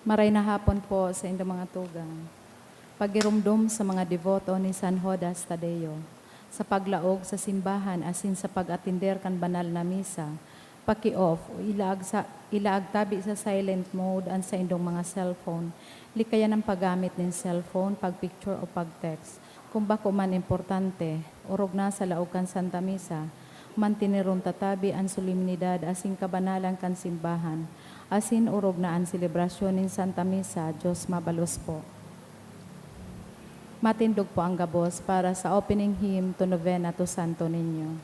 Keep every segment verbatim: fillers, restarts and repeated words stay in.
Maray na hapon po sa indong mga tugang. Pagiromdom sa mga deboto ni San Judas Tadeo, sa paglaog sa simbahan asin sa pag-atender kan banal na misa, paki-off o ilaag sa, ilaag tabi sa silent mode an saindong mga cellphone. Likayan an paggamit nin cellphone, pag-picture o pag-text. Kun bako man importante, orog na sa laog kan Santa Misa, manteneron ta tabi an solemnidad asin kabanalan kan simbahan, asin orog na an selebrasyon nin Santa Misa, Diyos mabalos po. Matindog po ang gabos para sa opening hymn to Novena to Santo Niño.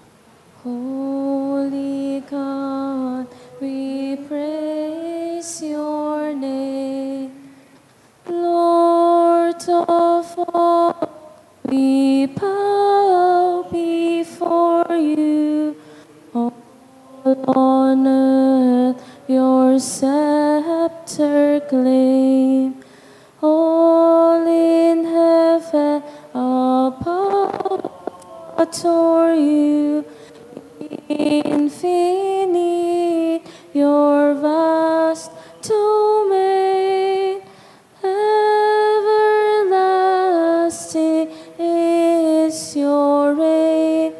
Holy God, we praise your name. Lord of all, we bow before you. All on earth your scepter claim. All in heaven above adore you. Infinite your vast domain. Everlasting is your reign,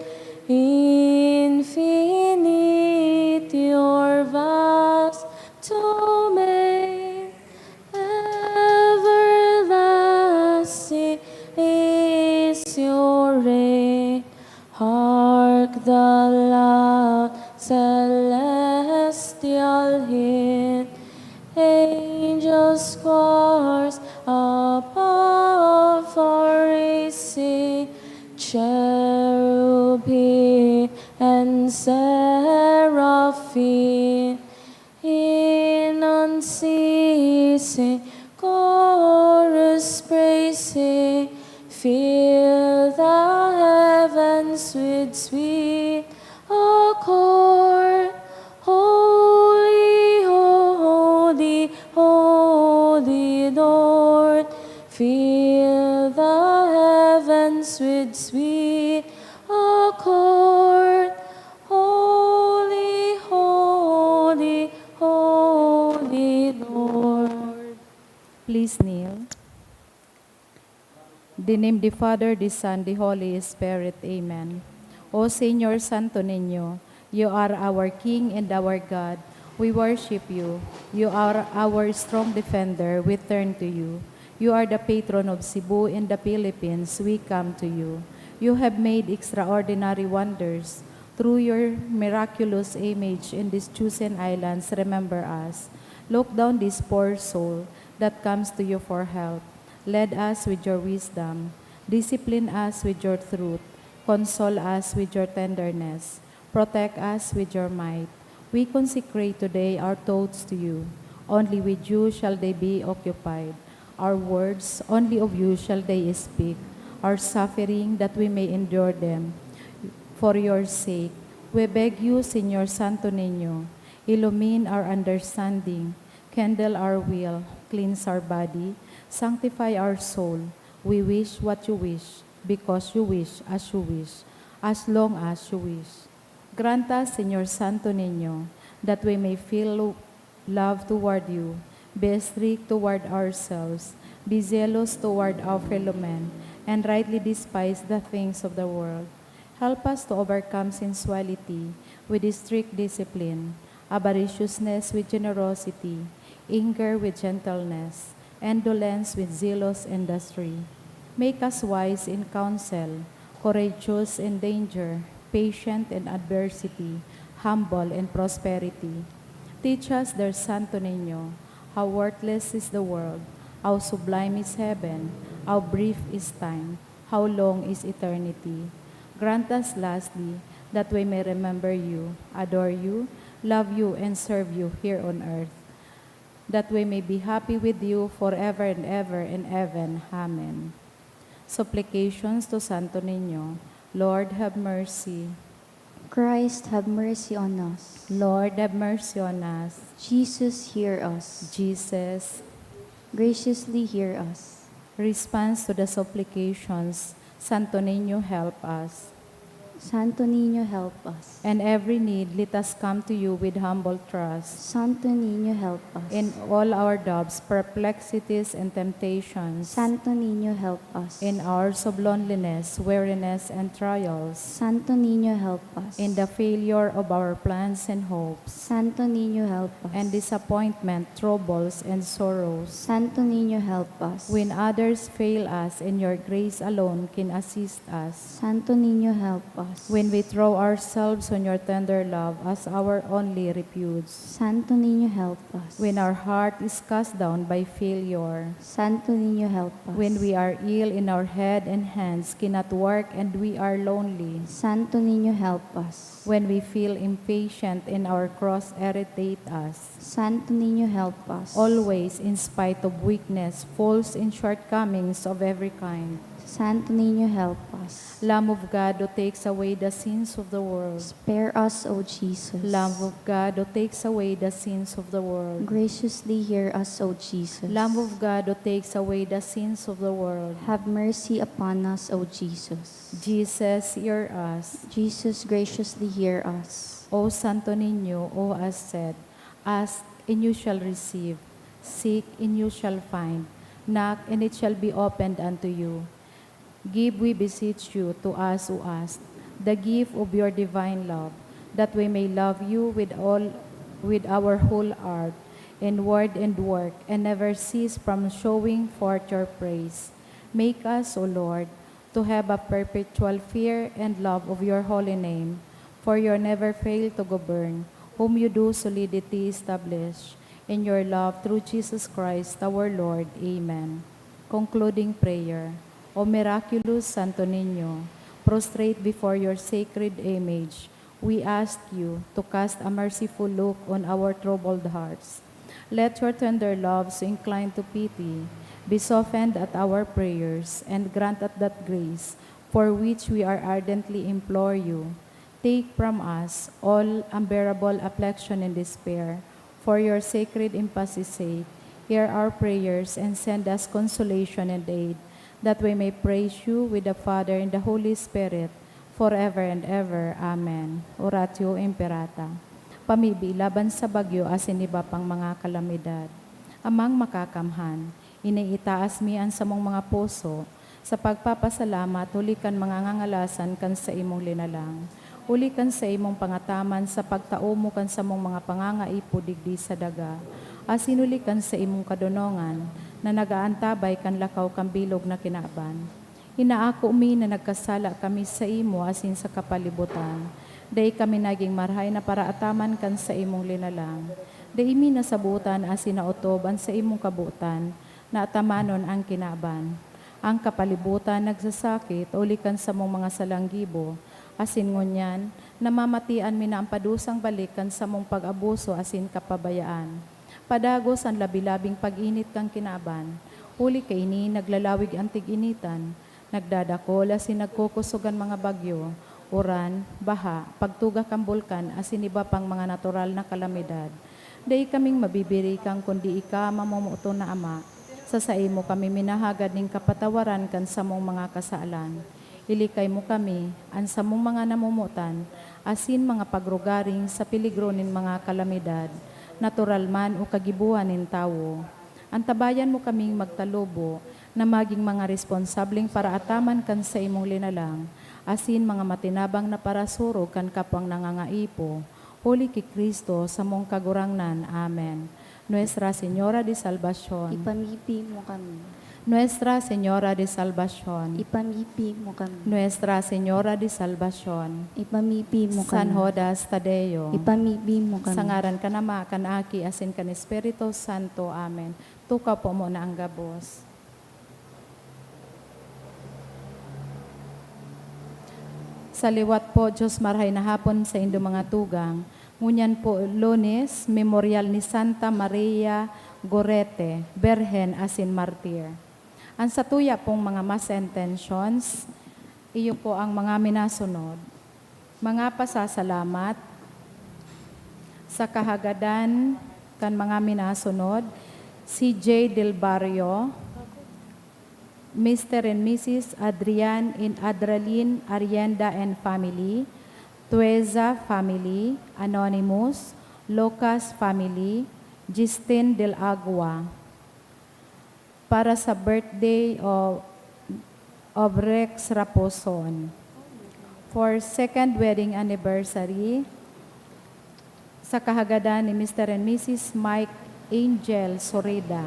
infinite your vast domain. Everlasting is your reign. Hark the loud celestial hymn, angels' choirs above are raising, cherubim and seraphim in unceasing chorus praising, fill the heavens with sweet accord. Holy, holy, holy Lord, fill the heavens with sweet accord. Holy, holy, holy Lord. Please kneel. The name the Father, the Son, the Holy Spirit. Amen. O Señor Santo Niño, you are our King and our God. We worship you. You are our strong defender. We turn to you. You are the patron of Cebu and the Philippines. We come to you. You have made extraordinary wonders. Through your miraculous image in these chosen islands, remember us. Look down this poor soul that comes to you for help. Lead us with your wisdom. Discipline us with your truth. Console us with your tenderness. Protect us with your might. We consecrate today our thoughts to you. Only with you shall they be occupied. Our words, only of you shall they speak. Our suffering, that we may endure them. For your sake, we beg you, Señor Santo Niño, illumine our understanding, kindle our will, cleanse our body, sanctify our soul. We wish what you wish, because you wish, as you wish, as long as you wish. Grant us, Señor Santo Niño, that we may feel lo-, love toward you, be strict toward ourselves, be zealous toward our fellow men, and rightly despise the things of the world. Help us to overcome sensuality with strict discipline, avariciousness with generosity, anger with gentleness, indolence with zealous industry. Make us wise in counsel, courageous in danger, patient in adversity, humble in prosperity. Teach us, dear Santo Niño, how worthless is the world, how sublime is heaven, how brief is time, how long is eternity. Grant us, lastly, that we may remember you, adore you, love you, and serve you here on earth, that we may be happy with you forever and ever in heaven. Amen. Supplications to Santo Niño. Lord, have mercy. Christ, have mercy on us. Lord, have mercy on us. Jesus, hear us. Jesus. Graciously hear us. Response to the supplications. Santo Niño, help us. Santo Niño, help us. And every need, let us come to you with humble trust. Santo Niño, help us. In all our doubts, perplexities, and temptations, Santo Niño, help us. In hours of loneliness, weariness, and trials, Santo Niño, help us. In the failure of our plans and hopes, Santo Niño, help us. And disappointment, troubles, and sorrows, Santo Niño, help us. When others fail us, and your grace alone can assist us. Santo Niño, help us. When we throw ourselves on your tender love as our only refuge. Santo Niño, help us. When our heart is cast down by failure. Santo Niño, help us. When we are ill in our head and hands, cannot work, and we are lonely. Santo Niño, help us. When we feel impatient and our cross irritate us. Santo Niño, help us. Always, in spite of weakness, faults, and shortcomings of every kind. Santo Niño, help us. Lamb of God who takes away the sins of the world. Spare us, O Jesus. Lamb of God who takes away the sins of the world. Graciously hear us, O Jesus. Lamb of God who takes away the sins of the world. Have mercy upon us, O Jesus. Jesus, hear us. Jesus, graciously hear us. O Santo Niño, who has said, "Ask, and you shall receive. Seek, and you shall find. Knock, and it shall be opened unto you." Give, we beseech you, to us who ask, the gift of your divine love, that we may love you with all, with our whole heart, in word and work, and never cease from showing forth your praise. Make us, O Lord, to have a perpetual fear and love of your holy name, for you never fail to govern, whom you do solidity establish in your love through Jesus Christ our Lord. Amen. Concluding prayer. O miraculous Santo Niño, prostrate before your sacred image, we ask you to cast a merciful look on our troubled hearts. Let your tender love, so inclined to pity, be softened at our prayers, and grant us that grace for which we are ardently implore you. Take from us all unbearable affliction and despair, for your sacred impassy's sake. Hear our prayers and send us consolation and aid, that we may praise you with the Father and the Holy Spirit, forever and ever. Amen. Oratio Imperata. Pamibi laban sa bagyo asin iba pang mga kalamidad. Amang Makakamhan, iniitaas mi an samong mga puso sa pagpapasalamat huli kan mga ngangalasan kan saimong linalang, huli kan saimong pangataman sa pagtao mo kan samong mga pangangaipo digdi sa daga, asin huli kan saimong kadonongan na nag-aantabay kan lakaw kan bilog na kinaban. Inaako mi na nagkasala kami saimo asin sa kapalibutan. Dai kami nagin marahay na paraataman kan saimong linalang. Dai mi nasabotan asin naotob an saimong kabotan na atamanon an kinaban. An kapalibutan nagsasakit huli kan samong mga salang gibo, asin ngunyan, namamatian mi na an padusang balik kan samong pag-abuso asin kapabayaan. Padagos an labi-labing pag-init kan kinaban, huli kaini naglalawig an tig-initan, nagdadakol asin nagkukosog an mga bagyo, uran, baha, pagtuga kan bulkan asin iba pang mga natural na kalamidad. Dai kaming mabibirikan kundi ika, mamomoton na Ama. Sa saimo kami minahagad nin kapatawaran kan samong mga kasalan. Ilikay mo kami, an samong mga namomotan, asin mga pagrugaring sa peligro nin mga kalamidad, natural man o kagibohan nin tawo. Antabayan mo kaming magtalubo na magin mga responsableng paraataman kan saimong linalang, asin mga matinabang na parasurog kan kapwang nangangaipo, huli ki Cristo, samong Kagurangnan. Amen. Nuestra Señora de Salvacion. Ipamibi mo kami. Nuestra Señora de Salvacion. Ipamibi mo kami. Nuestra Señora de Salvacion. Ipamibi mo kami. San Judas Tadeo. Ipamibi mo kami. Sa ngaran kan Ama, kan Aki, asin kan Espiritu Santo. Amen. Tukaw po muna ang gabos. Sa liwat po, Diyos, marahay na hapon sa indo mga tugang. Ngunyan po, Lunes, Memorial ni Santa Maria Gorete, Birhen asin Martir. An satuya pong mga Mass intentions, iyo po ang mga minasunod. Mga pasasalamat sa kahagadan kan mga minasunod, C J Del Barrio, Mister and Missus Adrian and Adralin Arienda and family, Tueza family, Anonymous, Lucas family, Justin Del Agua. Para sa birthday of, of Rex Raposon. For second wedding anniversary, sa kahagadan ni Mister and Missus Mike Angel Sorida.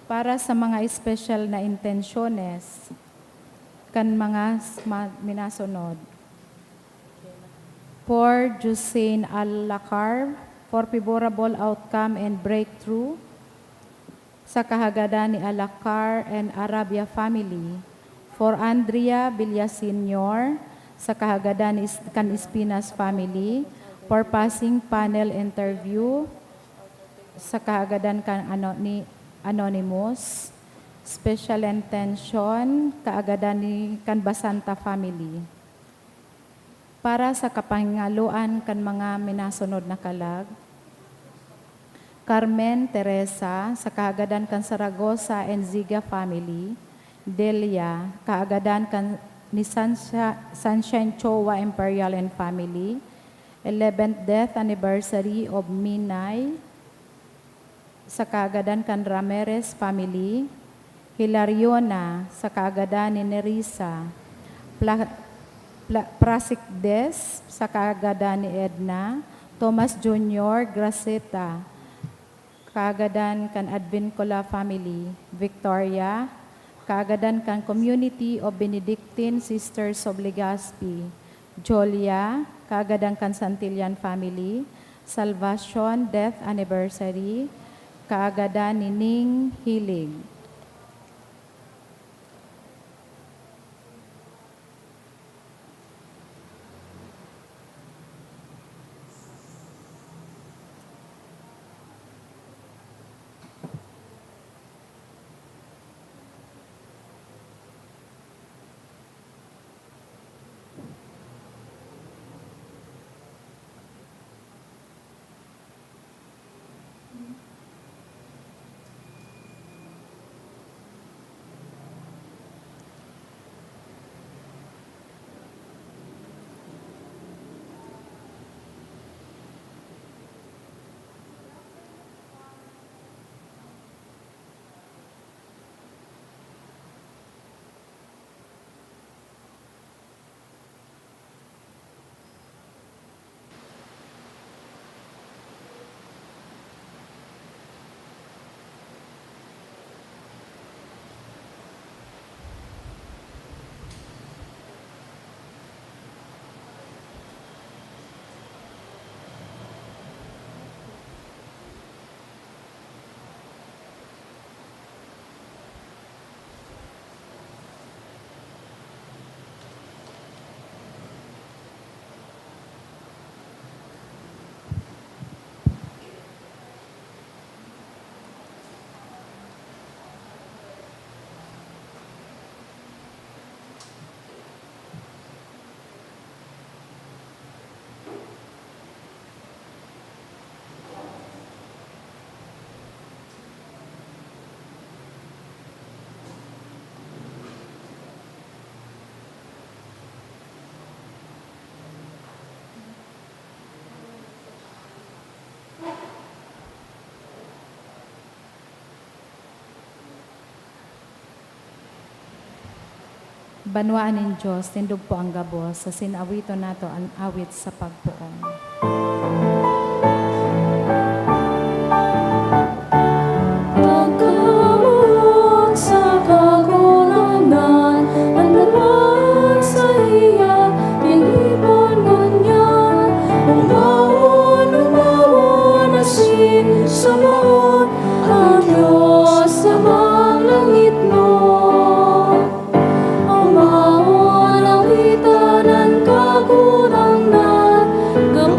Para sa mga espesyal na intensyones, kan mga s-, ma-, minasunod. For Josein Alacar, for favorable outcome and breakthrough, sa kahagadan ni Alacar and Arabia family. For Andrea Villa Senior, sa kahagadan ni Is-, kan Espinas family. For passing panel interview, sa kahagadan kan ano-, ni Anonymous. Special intention, kaagadan ni kan Basanta family. Para sa kapangaloan kan mga minasunod na kalag, Carmen Teresa, sa kahagadan kan Saragosa and Ziga family. Delia, kaagadan kan ni Sansha-, Sunshine Chowa Imperial and family. Eleventh death anniversary of Minay, sa kaagadan kan Ramirez family. Hilariona, sa kaagadan ni Nerissa. Pla-, Pla-, Prasikdes, sa kaagadan ni Edna. Thomas Junior Graceta, kaagadan kan Advincula family. Victoria, kaagadan kan Community of Benedictine Sisters of Legazpi. Jolia, kaagadan kan Santillan family. Salvacion, death anniversary, kaagadan ni Ning Hilig. Banwaan nin Dios, tindog po ang gabos, asin awiton nato an awit sa pagpoon. Pagkamoot sa Kagurangnan, an banwaan saiya tinipon ngunyan. Omawon, omawon, asin samaon an Dios sa mga langit mo. Omawon, awitan an Kagurangnan, gabos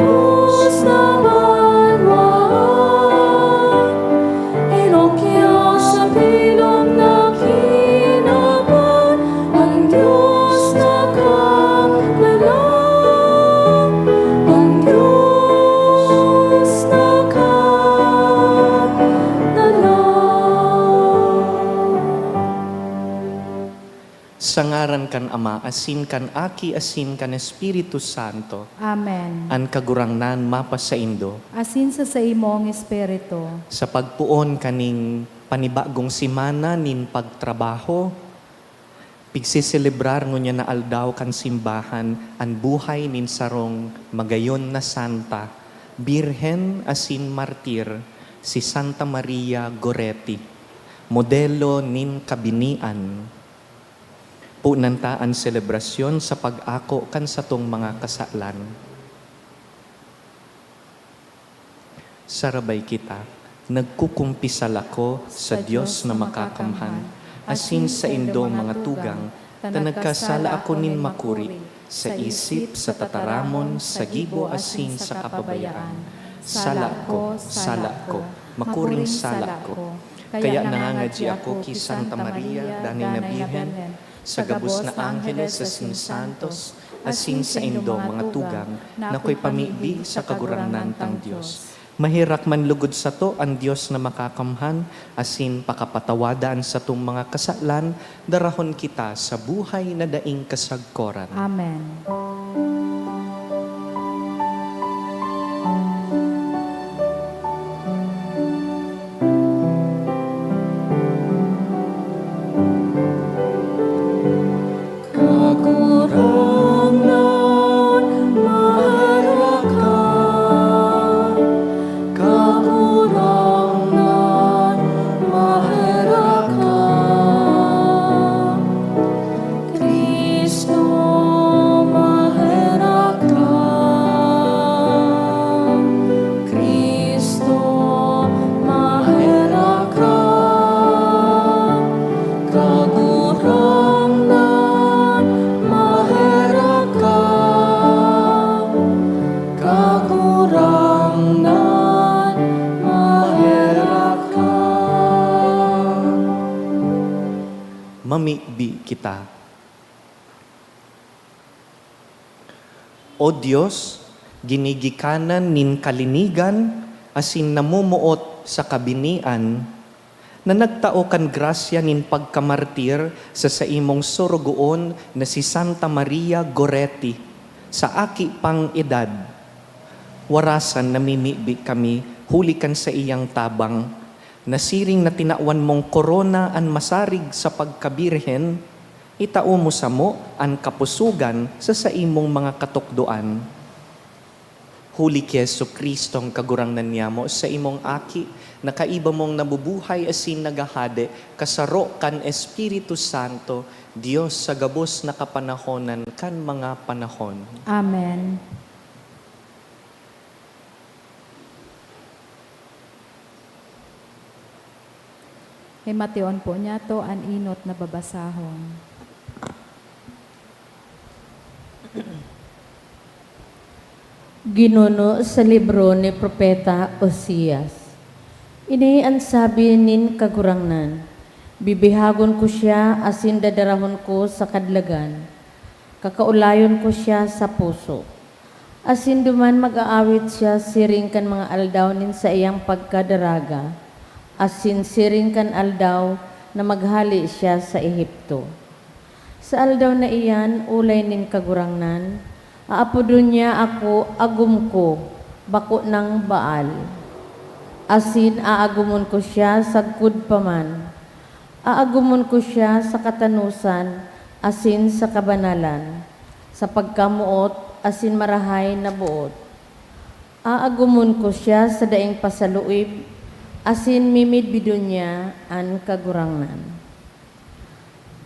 Sa ngaran kan Ama, asin kan Aki, asin kan Espiritu Santo. Amen. An Kagurangnan mapasaindo. Asin sa saimong espiritu. Sa pagpoon kaning panibagong semana nin pagtrabaho, pigseselebrar ngunyan na aldaw kan simbahan an buhay nin sarong magayon na santa, birhen asin martir, si Santa Maria Goretti, modelo nin kabinian. Punan ta an selebrasyon sa pag-ako kan satong mga kasalan. Sarabay kita, nagkukumpisal ako sa Dios na makakamhan, asin saindo mga tugang, ta nagkasala ako nin makuri, sa isip, sa tataramon, sa gibo, asin sa kapabayaan. Sala ko, sala ko, makuring sala ko. Kaya nangangadyi ako ki Santa Maria, danay na Birhen, sa gabos na angheles asin santos, asin saindo mga tugang, na akoy pamibi sa Kagurangnan tang Dios. Maherak man lugod sato an Dios na makakamhan, asin pakapatawada an satong mga kasalan, darahon kita sa buhay na daing kasagkoran. Amen. Kagurangnan, maherak ka. Kagurangnan, maherak ka. Cristo, maherak ka. Cristo, maherak ka. Kagurangnan, maherak ka. Kagurangnan, maherak ka. Mamibi kita. O Dios, ginigikanan nin kalinigan asin namomoot sa kabinian, na nagtao kan grasya nin pagkamartir sa saimong sorogoon na si Santa Maria Goretti, sa aki pang edad. Warasan namimibi kami huli kan saiyang tabang, na siring na tinawan mong korona an masarig sa pagkabirhen, itao mo samo an kapusogan sa saimong mga katukdoan. Huli ki Jesu-Cristong Kagurangnan niamo, saimong Aki, na kaiba mong nabubuhay asin naghahade, kasaro kan Espiritu Santo, Dios sa gabos na kapanahonan kan mga panahon. Amen. Himation po niyato an enot na babasahon. Ginuno sa libro ni Propeta Oseas. Ini an sabi nin Kagurangnan, "Bibihagon ko siya asin dadarahon ko sa kadlagan. Kakaolayon ko siya sa poso." Asin duman mag-aawit siya siring kan mga aldaw nin saiyang pagkadaraga, asin siring kan aldaw na maghale siya sa Egipto. Sa aldaw na iyan, olay nin Kagurangnan, aapodon niya ako Agom Ko, bako nang Baal. Asin aagomon ko siya sagkod pa man. Aagomon ko siya sa katanosan asin sa kabanalan, sa pagkamoot asin marahay na boot. Aagomon ko siya sa daing pasaluib, asin mimidbidon niya an Kagurangnan.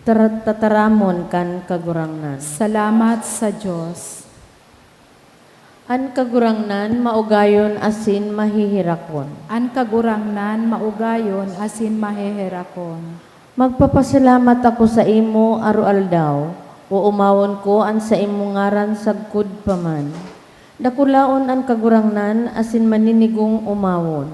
Tar-, tataramon kan Kagurangnan. Salamat sa Dios. An Kagurangnan maugayon asin maheherakon. An Kagurangnan maugayon asin maheherakon. Magpapasalamat ako saimo aroaldaw, oomawon ko an saimong ngaran sagkod pa man. Dakulaon an Kagurangnan asin maninigong omawon.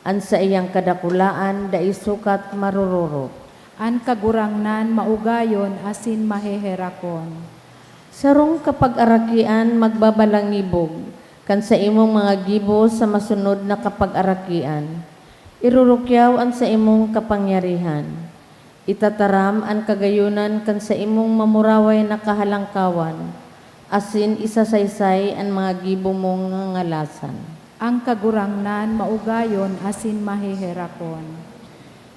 An saiyang kadakulaan dai sukat marororot. An Kagurangnan maugayon asin maheherakon. Sarong kapagarakian magbabalangibog kan saimong mga gibo sa masunod na kapagarakian. Irurukyaw an saimong kapangyarihan. Itataram an kagayonan kan saimong mamuraway na kahalangkawan, asin isasaysay an mga gibo mong ngangalasan. An Kagurangnan maugayon asin maheherakon.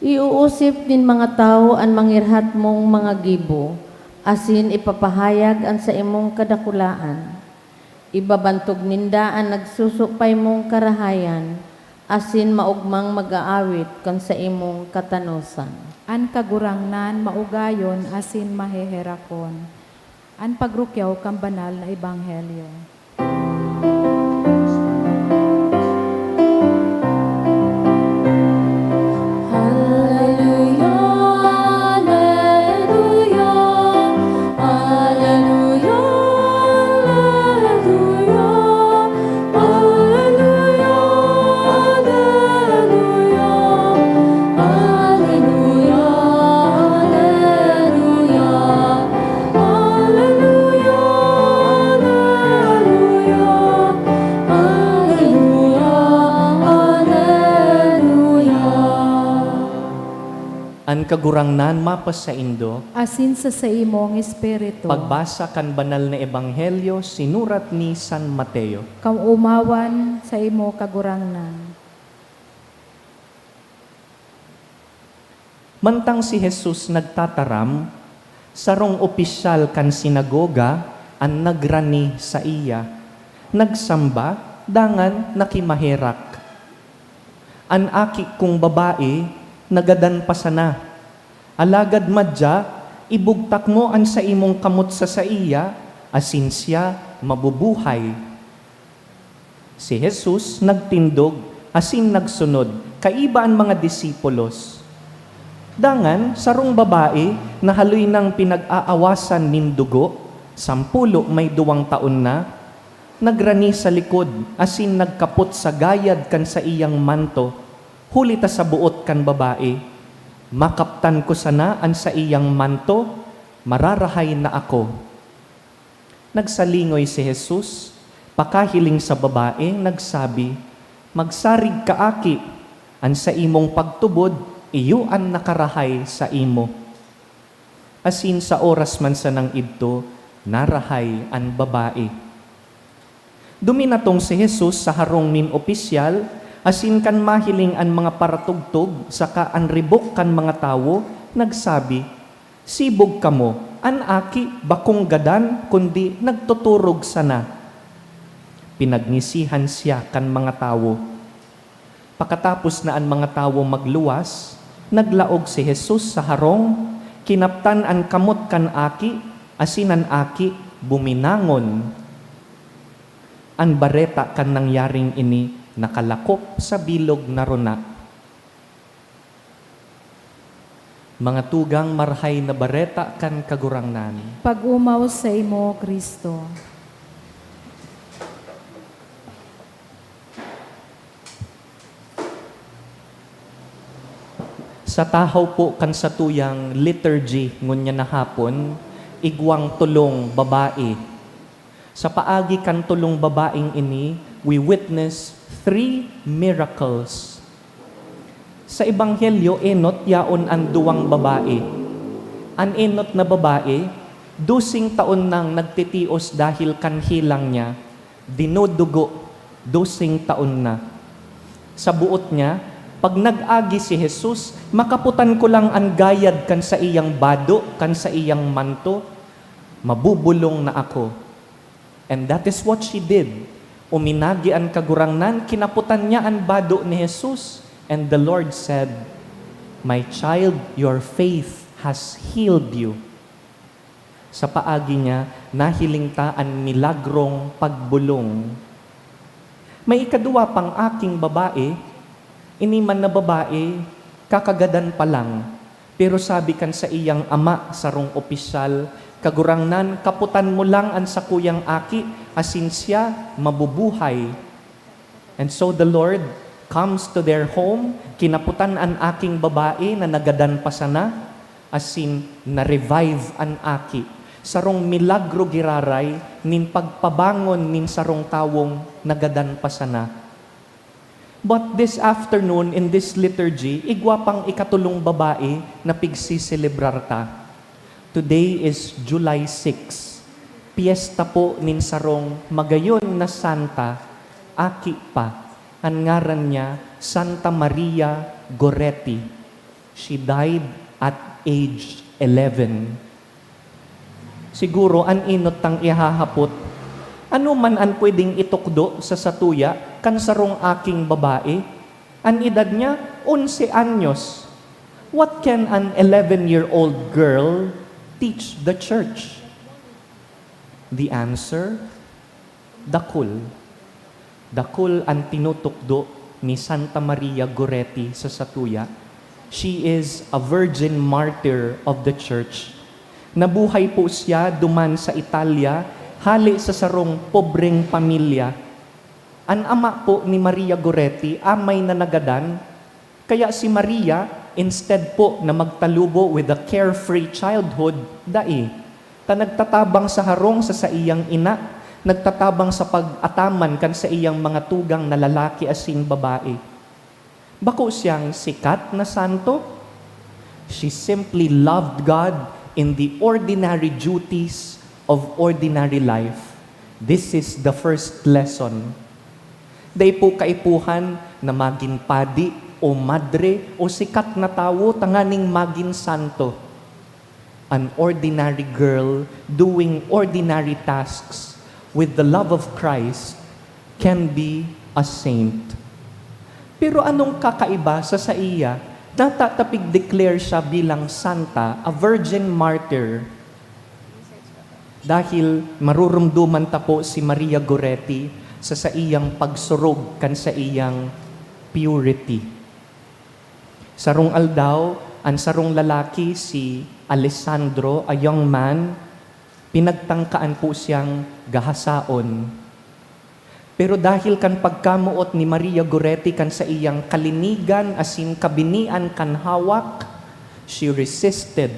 Iuusip nin mga tawo an mangirhat mong mga gibo, asin ipapahayag an saimong kadakulaan. Ibabantog ninda an nagsusupay mong karahayan, asin maogmang mag-aawit kan saimong katanosan. An Kagurangnan maugayon asin maheherakon. An pagrukyaw kan banal na ebanghelyo. Hallelujah, hallelujah, hallelujah, hallelujah, hallelujah, hallelujah, hallelujah. Hallelujah, hallelujah, hallelujah, hallelujah. An Kagurangnan mapasaindo. Asin sa saimong espiritu. Pagbasa kan Banal na Ebanghelyo sinurat ni San Mateo. Kaomawan saimo, Kagurangnan. Mantang si Jesus nagtataram, sarong opisyal kan sinagoga an nagrani saiya. Nagsamba, dangan nakimaherak, "An aki kong babae nagadan pa sana. Alagad madya, ibugtak mo an saimong kamot sa saiya, asin siya mabubuhay." Si Jesus nagtindog asin nagsunod kaiba an mga disipulos. Dangan, sarong babae na haloy nang pinag-aawasan nin dugo, sampulo may duwang taon na, nagrani sa likod asin nagkapot sa gayad kan saiyang manto, huli ta sa boot kan babae, "Makaptan ko sana an saiyang manto, mararahay na ako." Nagsalingoy si Jesus, pakahiling sa babae, nagsabi, "Magsarig ka, aki, an saimong pagtubod iyo an nakarahay saimo." Asin sa oras man sanang idto, narahay an babae. Duminatong si Jesus sa harong nin opisyal, asin kan mahiling an mga paratugtog saka an ribok kan mga tawo, nagsabi, "Sibog kamo, an aki bakong gadan, kundi nagtuturog sana." Pinagngisihan siya kan mga tawo. Pakatapos na an mga tawo magluwas, naglaog si Jesus sa harong, kinaptan an kamot kan aki, asin an aki buminangon. An bareta kan nangyaring ini nakalakop sa bilog na rona. Mga tugang, Marahay na Bareta kan Kagurangnan. Pag-omaw saimo, Cristo. Sa tahaw po kan satuyang liturgy ngunyan na hapon, igwang tolong babae. Sa paagi kan tolong babaeng ini, we witness three miracles. Sa Ebanghelyo, enot yaon an duwang babae. An enot na babae, doseng taon nang nagtitios dahil kan helang niya, dinudugo, doseng taon na. Sa boot niya, "Pag nag-agi si Jesus, makaputan ko lang an gayad kan saiyang bado, kan saiyang manto, mabubulong na ako." And that is what she did. Uminagi an Kagurangnan, kinaputan niya an bado ni Jesus. And the Lord said, "My child, your faith has healed you." Sa paagi niya, nahiling ta an milagrong pagbolong. May ikaduwa pang aking babae. Ini man na babae, kakagadan pa lang. Pero sabi kan saiyang ama, sarong opisyal, "Kagurangnan, kaputan mo lang an sakuyang aki, asin siya mabubuhay." And so the Lord comes to their home, kinaputan an aking babae na nagadan pa sana, asin na-revive an aki. Sarong milagro giraray nin pagpabangon nin sarong tawong nagadan pa sana. But this afternoon, in this liturgy, igwa pang ikatulong babae na pigsiselebrar ta. Today is July six. Piyesta po nin sarong magayon na santa, aki pa. An ngaran niya, Santa Maria Goretti. She died at age eleven. Siguro an enot tang ihahapot, ano man an pwedeng itukdo sa satuya kan sarong aking babae? An edad niya, onse anyos. What can an eleven-year-old girl teach the church? The answer? Dakul. Dakul an tinutukdo ni Santa Maria Goretti sa satuya. She is a virgin martyr of the church. Nabuhay po siya duman sa Italia, hale sa sarong pobreng pamilya. An ama po ni Maria Goretti amay na nagadan, kaya si Maria, instead po na magtalubo with a carefree childhood, dai. Ta nagtatabang sa harong sa saiyang ina, nagtatabang sa pag-ataman kan saiyang mga tugang na lalaki asin babae. Bako siyang sikat na santo. She simply loved God in the ordinary duties of ordinary life. This is the first lesson. Dai po kaipuhan na magin padi o madre o sikat na tawo tanganing magin santo. An ordinary girl doing ordinary tasks with the love of Christ can be a saint. Pero anong kakaiba sa saiya na tatapig-declare siya bilang santa, a virgin martyr? Dahil marurumduman ta po si Maria Goretti sa saiyang pagsurog kan saiyang purity. Sarong aldaw, an sarong lalaki, si Alessandro, a young man, pinagtangkaan po siyang gahasaon. Pero dahil kan pagkamoot ni Maria Goretti kan saiyang kalinigan asin kabinian kan hawak, she resisted.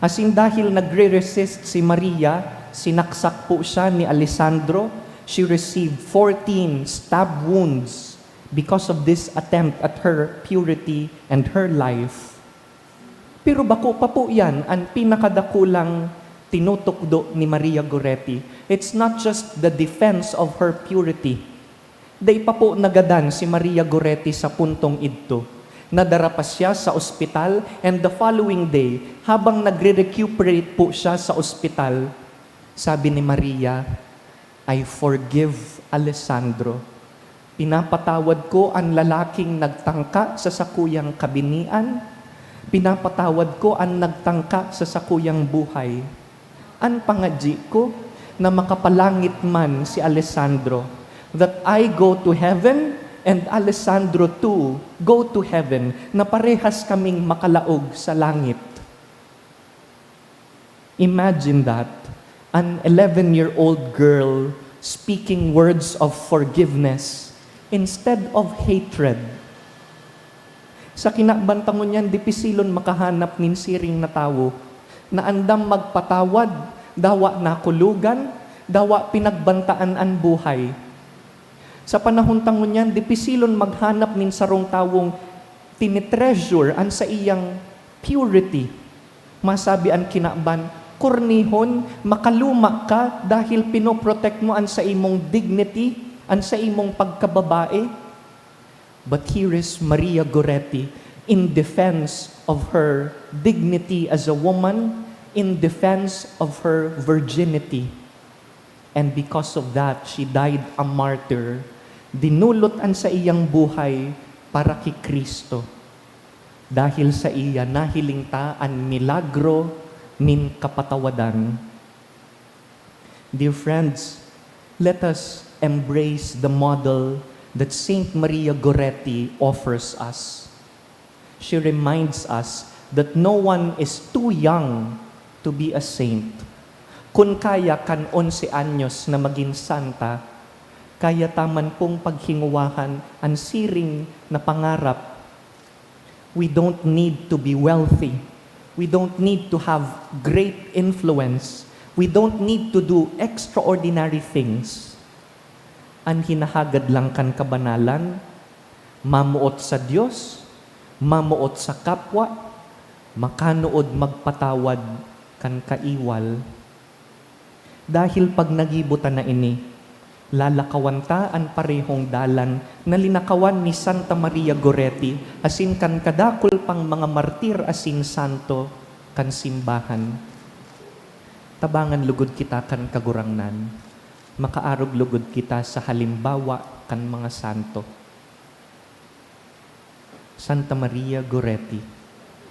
Asin dahil nagre-resist si Maria, sinaksak po siya ni Alessandro. She received fourteen stab wounds because of this attempt at her purity and her life. Pero bako pa po yan an pinakadakulang tinutukdo ni Maria Goretti. It's not just the defense of her purity. Dai pa po nagadan si Maria Goretti sa puntong idto. Nadara pa siya sa ospital, and the following day, habang nagre-recuperate po siya sa ospital, sabi ni Maria, "I forgive Alessandro. Pinapatawad ko an lalaking nagtangka sa sakuyang kabinian. Pinapatawad ko an nagtangka sa sakuyang buhay. An pangadyi ko na makapalangit man si Alessandro, that I go to heaven and Alessandro too go to heaven, na parehas kaming makalaog sa langit." Imagine that, an eleven-year-old girl speaking words of forgiveness instead of hatred. Sa kinaban ta ngunyan, dipisilon makahanap nin siring na tawo na andam magpatawad, dawa nakulogan, dawa pinagbantaan an buhay. Sa panahon ta ngunyan, dipisilon maghanap nin sarong tawong tinitreasure an saiyang purity. Masabi an kinaban, kornihon, makaluma ka dahil pinoprotect mo an saimong dignity, an saimong pagkababae. But here is Maria Goretti in defense of her dignity as a woman, in defense of her virginity. And because of that, she died a martyr. Dinulot an saiyang buhay para ki Cristo. Dahil saiya, nahiling ta an milagro nin kapatawadan. Dear friends, let us embrace the model that Saint Maria Goretti offers us. She reminds us that no one is too young to be a saint. Kun kaya kan onse anyos na magin santa, kaya ta man pong paghinguwahan an siring na pangarap. We don't need to be wealthy. We don't need to have great influence. We don't need to do extraordinary things. An hinahagad lang kan kabanalan, Mamoot sa Dios, mamoot sa kapwa, makanood magpatawad kan kaiwal. Dahil pag nagibo ta na ini, lalakawan ta an parehong dalan na linakawan ni Santa Maria Goretti asin kan kadakul pang mga martir asin santo kan simbahan. Tabangan lugod kita kan Kagurangnan, makaarog lugod kita sa halimbawa kan mga santo. Santa Maria Goretti,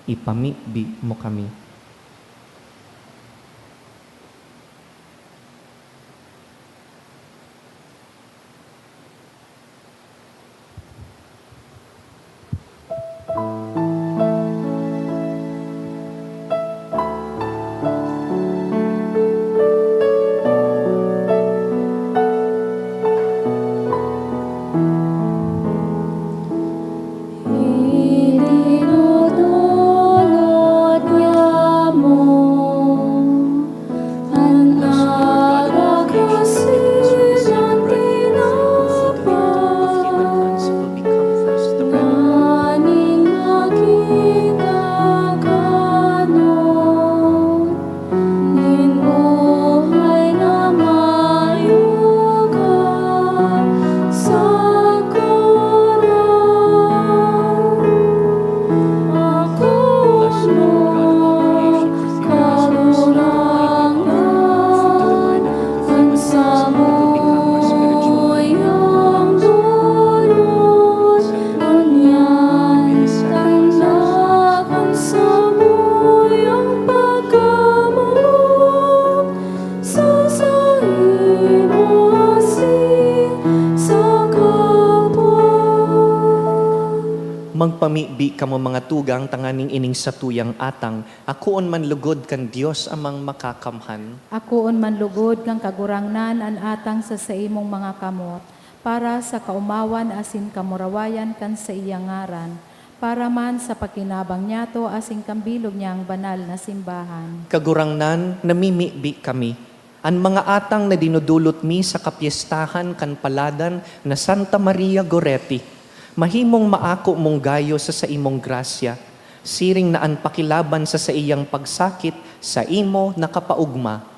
ipamibi mo kami. Idinodolot niya mo an arak asin an tinapay, nganing magin kakanon nin buhay na mayo ka sa kuro. Ako na Kagurangnan, an samuyang bulos, ngunyan tanda kan samuyang pagkamoot sa saimo asin sa kapwa. Magpamibi kamo, mga tugang, tanganing ining satuyang atang akoon man lugod kan Dios Amang Makakamhan. Akoon man lugod kan Kagurangnan an atang sa saimong mga kamot, para sa kaomawan asin kamurawayan kan saiyang ngaran, para man sa pakinabang niyato asin kan bilog niyang banal na simbahan. Kagurangnan, namimibi kami, an mga atang na dinudulot mi sa kapyestahan kan paladan na Santa Maria Goretti, mahimong maako mong gayo sa saimong grasya, siring na an pakilaban sa saiyang pagsakit saimo nakapaogma.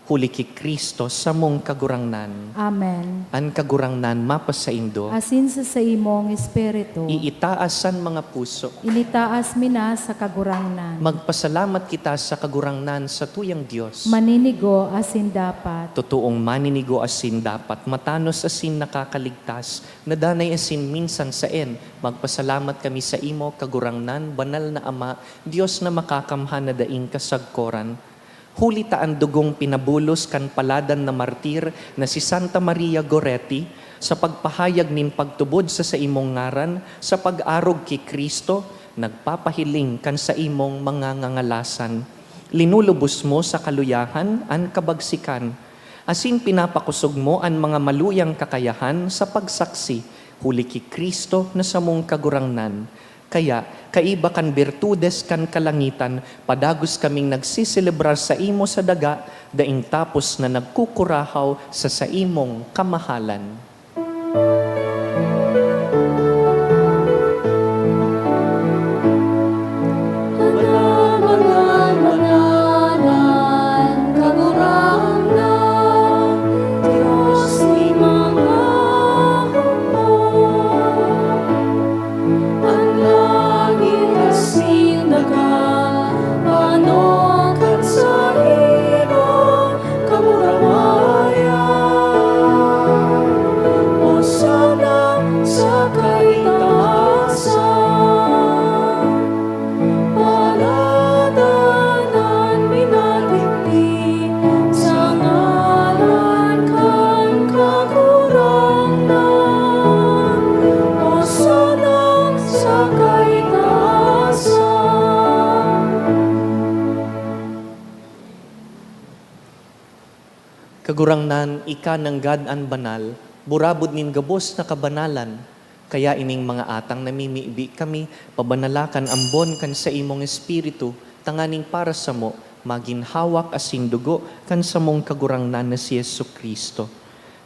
Huli ki Cristo, samong Kagurangnan. Amen. An Kagurangnan mapasaindo. Asin sa saimong espiritu. Iitaas an mga puso. Initaas mi na sa Kagurangnan. Magpasalamat kita sa Kagurangnan, satuyang Dios. Maninigo asin dapat. Totoong maninigo asin dapat, matanos asin nakakaligtas, na danay asin minsan saen. Magpasalamat kami saimo, Kagurangnan, Banal na Ama, Dios na Makakamhan na daing kasagkoran. Huli ta an dugong pinabulos kan paladan na martir na si Santa Maria Goretti, sa pagpahayag nin pagtubod sa saimong ngaran, sa pag-arog ki Cristo, nagpapahiling kan saimong mga ngangalasan. Linulubos mo sa kaluyahan an kabagsikan, asin pinapakosog mo an mga maluyang kakayahan sa pagsaksi, huli ki Cristo na samong Kagurangnan. Kaya, kaiba kan birtudes kan kalangitan, padagos kaming nagseselebrar saimo sa daga, daing tapos na nagkukurahaw sa saimong kamahalan. Banal, banal, banal an Kagurangnan, Dios nin mga hukman. An langit asin daga panukan sa imo kamurawayan. Hosana sa kaitaasan. Paladan an minadigdi sa ngaran kan Kagurangnan. Hosana sa kaitaasan. Kagurangnan, ika nanggad an banal, burabod nin gabos na kabanalan. Kaya ining mga atang namimibi kami, pabanala kan ambon kan saimong Espiritu, tanganing para samo, magin hawak asin dugo kan samong Kagurangnan na si Jesu-Cristo.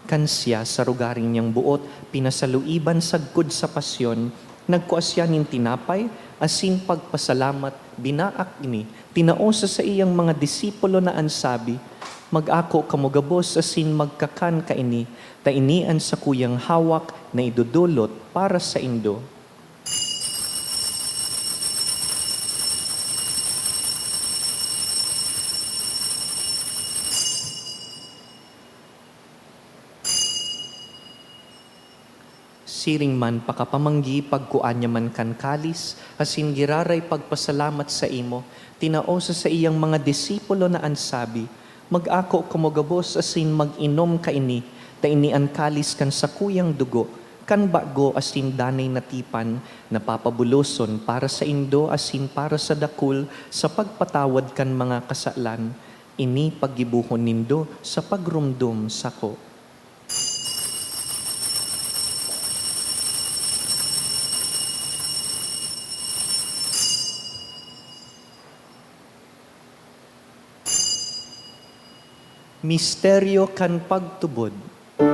Kan siya sa rogaring niyang boot pinasaluiban sagkod sa pasyon, nagkua siya nin tinapay, asin pagpasalamat, binaak ini, tinao sa saiyang mga disipulo na an sabi, "Mag-ako kamo gabos asin magkakan kaini, ta ini an sakuyang hawak na idodolot para saindo." Siring man pakapamanggi, pagkua niya man kan kalis, asin giraray pagpasalamat saimo, tinao sa saiyang mga disipulo na an sabi, "Mag-ako kamo gabos asin mag-inom kaini, ta ini an kalis kan sakuyang dugo, kan bago asin danay na tipan, na papabuloson para saindo asin para sa dakul sa pagpatawad kan mga kasalan. Ini paggibohon nindo sa pagromdom sako." Misteryo kan pagtubod. An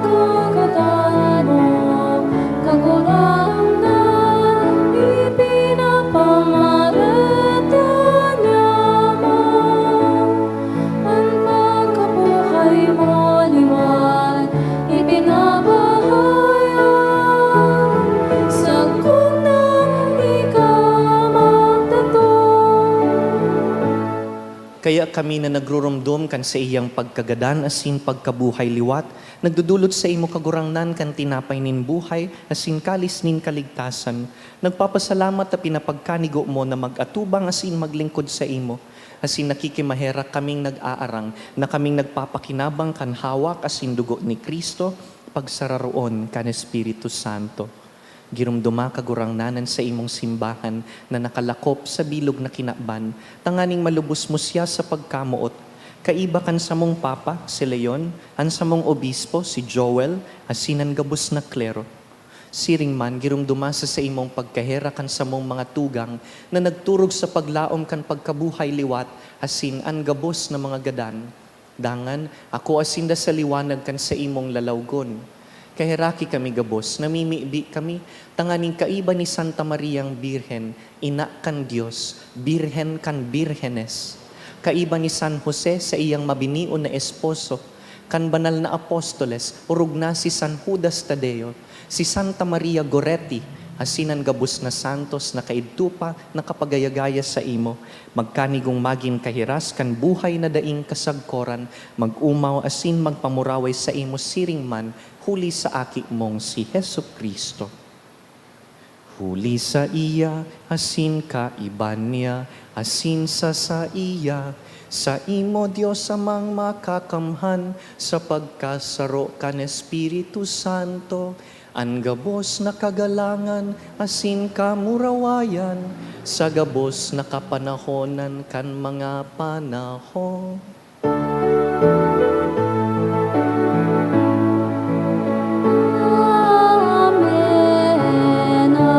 pagkagadan mo, Kagurangnan, ipinapamareta niamo. An pagkabuhay mo liwat, ipinapahayag, sagkod na ika magdatong. Kaya kami na nagruromdom kan saiyang pagkagadan asin pagkabuhay liwat, nagdodolot saimo, Kagurangnan, kan tinapay nin buhay asin kalis nin kaligtasan. Nagpapasalamat ta pinapagkanigo mo na mag-atubang asin maglingkod saimo, asin nakikimaherak kaming nag-aarang na kaming nagpapakinabang kan hawak asin dugo ni Cristo, pagsararoon kan Espiritu Santo. Giromdoma, Kagurangnan, an saimong simbahan na nakalakop sa bilog na kinaban, tanganing malubos mo siya sa pagkamoot, kaiba kan samong Papa, si Leon, an samong Obispo, si Joel, asin an gabos na klero. Siring man, giromdoma sa saimong pagkaherak an samong mga tugang na nagturog sa paglaom kan pagkabuhay liwat asin an gabos na mga gadan. Dangan, akoa sinda sa liwanag kan saimong lalawgon. Kaheraki kami gabos, namimibi kami, tanganing kaiba ni Santa Mariang Birhen, ina kan Dios, Birhen kan birhenes, kaiba ni San Jose, saiyang mabinion na esposo, kan banal na apostoles, orog na si San Judas Tadeo, si Santa Maria Goretti, asin an gabos na santos na kaidto pa nakapagaya-gaya saimo, magkanigong magin kahiras kan buhay na daing kasagkoran, mag-omaw asin magpamuraway saimo siring man, huli sa Aki mong si Jesu-Cristo. Huli saiya, asin kaiba niya, asin sa saiya, saimo, Dios Amang Makakamhan, sa pagkasaro kan Espiritu Santo, an gabos na kagalangan asin kamurawayan sa gabos na kapanahonan kan mga panahon. Amen, amen, amen, amen, amen, amen, amen.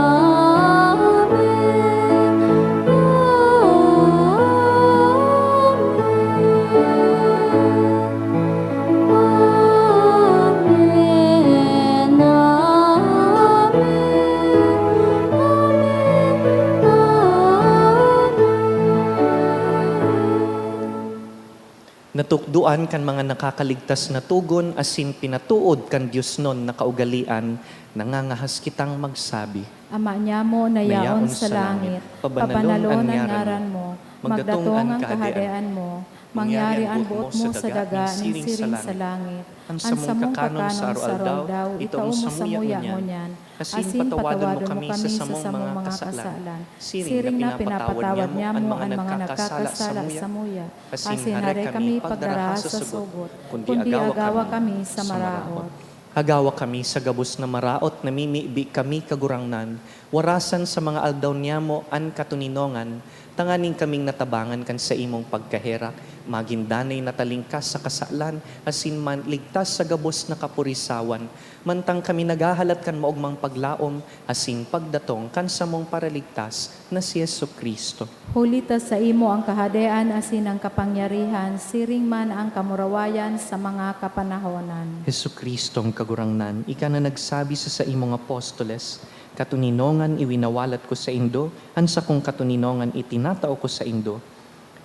Natukdoan kan mga nakakaligtas na togon asin pinatood kan diosnon na kaugalean, nangangahas kitang magsabi, Ama niamo na yaon sa langit, pabanalon an ngaran mo, magdatong an kahadean mo, mangyari an boot mo sa daga nin siring sa langit. An samong kakanon sa aroaldaw, itao mo samuya ngunyan, asin patawadon mo kami sa samong mga kasalan, siring na pinapatawad niamo an mga nagkakasala samuya. Asin hare kami pagdaraha sa sugot, kundi agawa kami sa maraot. Agawa kami sa gabos na maraot, namimibi kami, Kagurangnan, warasan sa mga aldaw niamo an katoninongan, Tanganing kaming natabangan kan saimong pagkaherak, magin danay na talingkas sa kasalan, asin man ligtas sa gabos na kapurisawan, mantang kami naghahalat kan maogmang paglaom asin pagdatong kan samong Paraligtas na si Jesu-Cristo. Huli ta saimo an kahadean asin an kapangyarihan, siring man an kamurawayan sa mga kapanahonan. Jesu-Cristong Kagurangnan, ika na nagsabi sa saimong apostoles, "Katoninongan iwinawalat ko saindo, an sakong katoninongan itinatao ko saindo."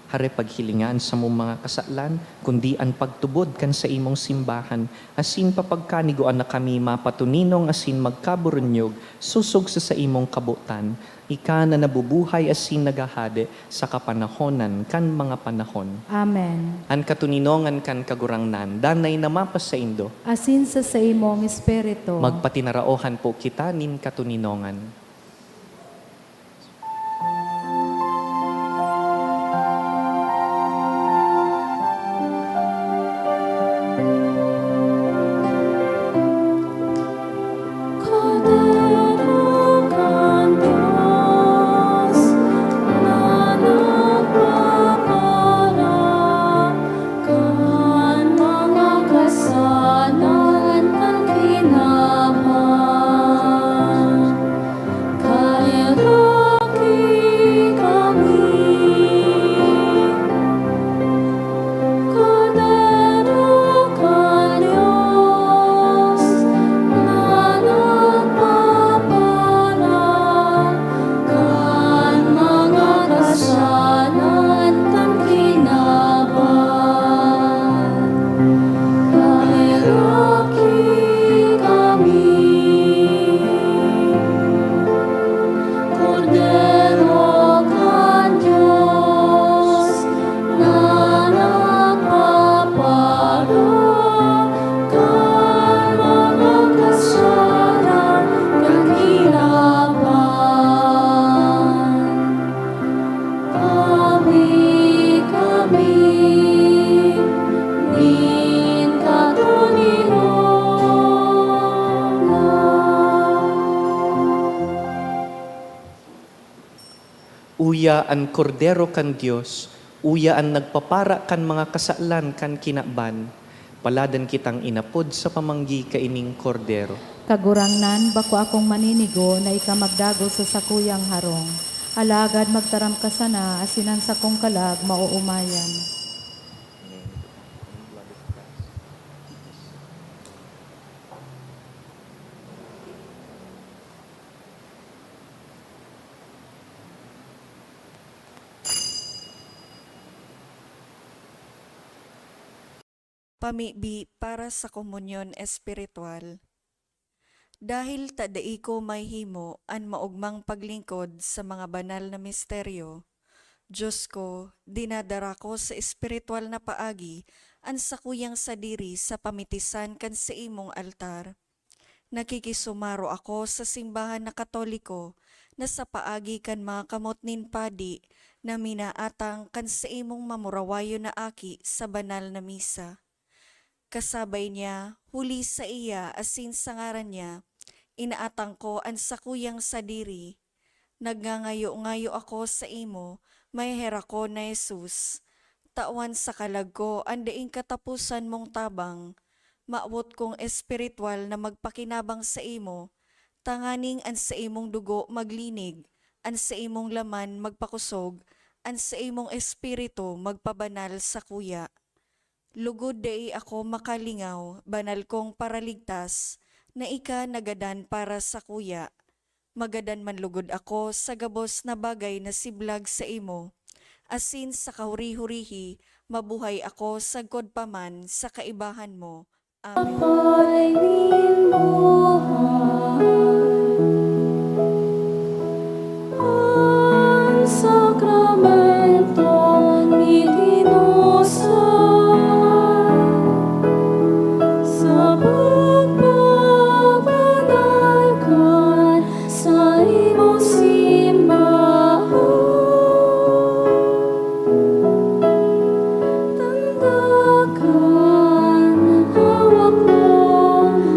Hare paghilinga an samong mga kasalan, kundi an pagtubod kan saimong simbahan, asin papagkanigoan na kami mapatoninong asin magkaburunyog sosog sa saimong kabotan, ika na nabubuhay asin naghahade sa kapanahonan kan mga panahon. Amen. An katoninongan kan Kagurangnan danay na mapasaindo. Asin sa saimong espiritu. Magpatinaraohan po kita nin katoninongan. Kordero kan Dios na nagpapara kan mga kasalanan kan kinaban. Kaheraki kami, Kordero kan Dios na nagpapara kan mga kasalanan kan kinaban. Kaheraki kami, Kordero kan Dios, na nagpapara kan mga kasalanan kan kinaban. Tabi kami nin katoninongan. Uya an Kordero kan Dios, uya an nagpapara kan mga kasalan kan kinaban. Paladan kitang inapod sa pamanggi kaining Kordero. Kagurangnan, bako akong maninigo na ika magdagos sa sakuyang harong. Alagad magtaram ka sana, asin an sakong kalag maoomayan. Pamibi para sa komunyon espiritual. Dahil ta dai ko mahihimo an maogmang paglingkod sa mga banal na misteryo, Dios ko, dinadara ko sa espiritual na paagi an sakuyang sadiri sa pamitisan kan saimong altar. Nakikisumaro ako sa simbahan na Katoliko na sa paagi kan mga kamot nin padi na minaatang kan saimong mamurawayon na aki sa banal na misa. Kasabay niya, huli saiya asin sa ngaran niya, inaatang ko an sakuyang sadiri. Nagngangayo-ngayo ako saimo, maheherakon na Jesus, tawan sa kalag ko an daing kataposan mong tabang. Mawot kong espiritual na magpakinabang saimo, tanganing an saimong dugo maglinig, an saimong laman magpakosog, an saimong espiritu magpabanal sakuya. Lugod dai ako makalingaw, banal kong Paraligtas, na ika nagadan para sakuya. Magadan man lugod ako sa gabos na bagay na siblag saimo, asin sa kahuri-hurihi, mabuhay ako sagkod pa man sa kaibahan mo. Amen. Apay nin buhay, an sakramentong itinusay sa pagpabanal kan saimong simbahan. Tanda kan hawak mong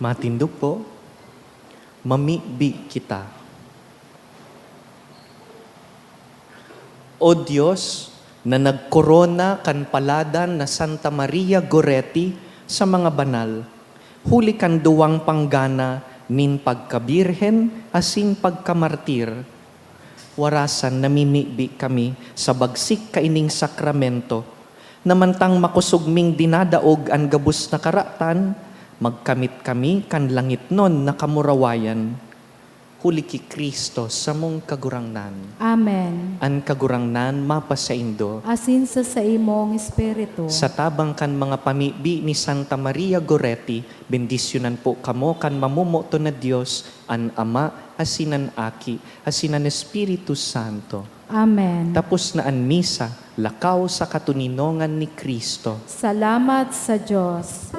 Matindog po, mamibi kita. O Dios, na nagkorona kan paladan na Santa Maria Goretti sa mga banal, huli kan duwang panggana nin pagkabirhen asin pagkamartir, warasan namimibi kami sa bagsik kaining sakramento, na mantang makosog ming dinadaog an gabos na karatan, magkamit kami kan langitnon na kamurawayan. Huli ki Cristo samong Kagurangnan. Amen. An Kagurangnan mapasaindo. Asin sa saimong espiritu. Sa tabang kan mga pamibi ni Santa Maria Goretti, bendisyonan po kamo kan mamomoton na Dios, an Ama, asin an Aki, asin an Espiritu Santo. Amen. Tapos na an misa, lakaw sa katoninongan ni Cristo. Salamat sa Dios.